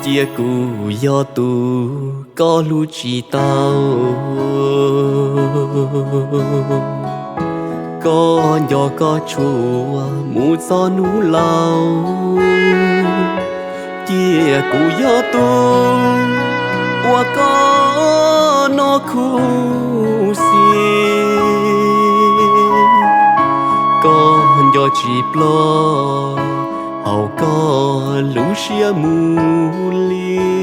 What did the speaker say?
Cia kuv yog tus koj hlub tsis tau, koj nco koj tshua mus txog hnub laus. Cia kuv yog tus uas koj noj khuv xim, koj nco tsis ploj hauv koj lub siab mus li.